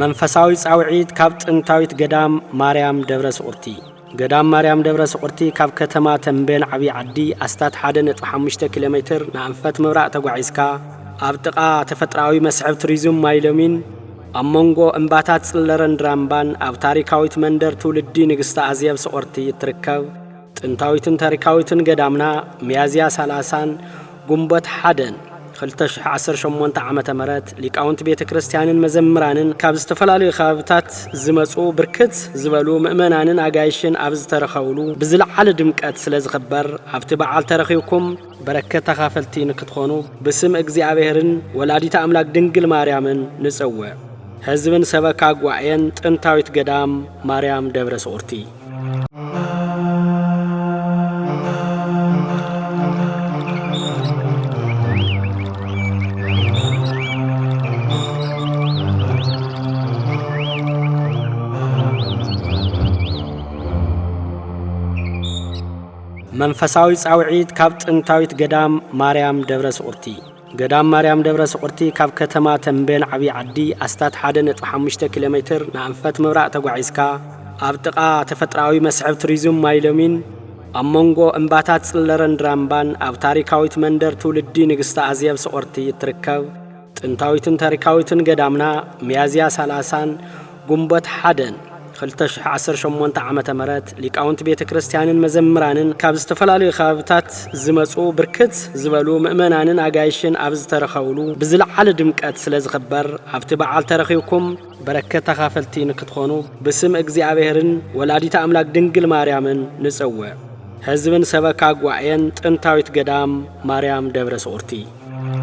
መንፈሳዊ ጻውዒት ካብ ጥንታዊት ገዳም ማርያም ደብረ ስቑርቲ። ገዳም ማርያም ደብረ ስቑርቲ ካብ ከተማ ተምቤን ዓብዪ ዓዲ ኣስታት ሓደ ነጥቢ ሓሙሽተ ኪሎ ሜትር ንኣንፈት ምብራቕ ተጓዒዝካ፣ ኣብ ጥቓ ተፈጥሮኣዊ መስሕብ ቱሪዝም ማይሎሚን፣ ኣብ መንጎ እምባታት ጽለረን ድራምባን ኣብ ታሪካዊት መንደር ትውልዲ ንግስቲ ኣዜብ ስቑርቲ እትርከብ ጥንታዊትን ታሪካዊትን ገዳምና፣ ሚያዝያ ሰላሳን ጉንበት ሓደን ክልተ ሽሕ ዓሰርተ ሸሞንተ ዓመተ ምህረት ሊቃውንቲ ቤተ ክርስቲያንን መዘምራንን ካብ ዝተፈላለዩ ከባብታት ዝመጹ ብርክት ዝበሉ ምእመናንን ኣጋይሽን ኣብ ዝተረኸብሉ ብዝለዓለ ድምቀት ስለ ዝኽበር፣ ኣብቲ በዓል ተረኺብኩም በረከት ተኻፈልቲ ንክትኾኑ ብስም እግዚኣብሔርን ወላዲተ ኣምላክ ድንግል ማርያምን ንጽውዕ። ህዝብን ሰበካ ጉባኤን ጥንታዊት ገዳም ማርያም ደብረ ስቑርቲ። መንፈሳዊ ጻውዒት ካብ ጥንታዊት ገዳም ማርያም ደብረ ስቑርቲ። ገዳም ማርያም ደብረ ስቑርቲ ካብ ከተማ ተምቤን ዓብዪ ዓዲ ኣስታት ሓደ ነጥቢ ሓሙሽተ ኪሎ ሜትር ንኣንፈት ምብራቕ ተጓዒዝካ፣ ኣብ ጥቓ ተፈጥሮኣዊ መስሕብ ቱሪዝም ማይሎሚን፣ ኣብ መንጎ እምባታት ጽለረን ድራምባን ኣብ ታሪካዊት መንደር ትውልዲ ንግስቲ ኣዜብ ስቑርቲ እትርከብ ጥንታዊትን ታሪካዊትን ገዳምና፣ ሚያዝያ ሰላሳን ጉንበት ሓደን ክልተ ሽሕ ዓሰርተ ሸሞንተ ዓመተ ምህረት ሊቃውንቲ ቤተ ክርስቲያንን መዘምራንን ካብ ዝተፈላለዩ ከባብታት ዝመጹ ብርክት ዝበሉ ምእመናንን ኣጋይሽን ኣብ ዝተረኸብሉ ብዝለዓለ ድምቀት ስለ ዝኽበር፣ ኣብቲ በዓል ተረኺብኩም በረከት ተኻፈልቲ ንክትኾኑ ብስም እግዚኣብሔርን ወላዲተ ኣምላክ ድንግል ማርያምን ንጽውዕ። ህዝብን ሰበካ ጉባኤን ጥንታዊት ገዳም ማርያም ደብረ ስቑርቲ።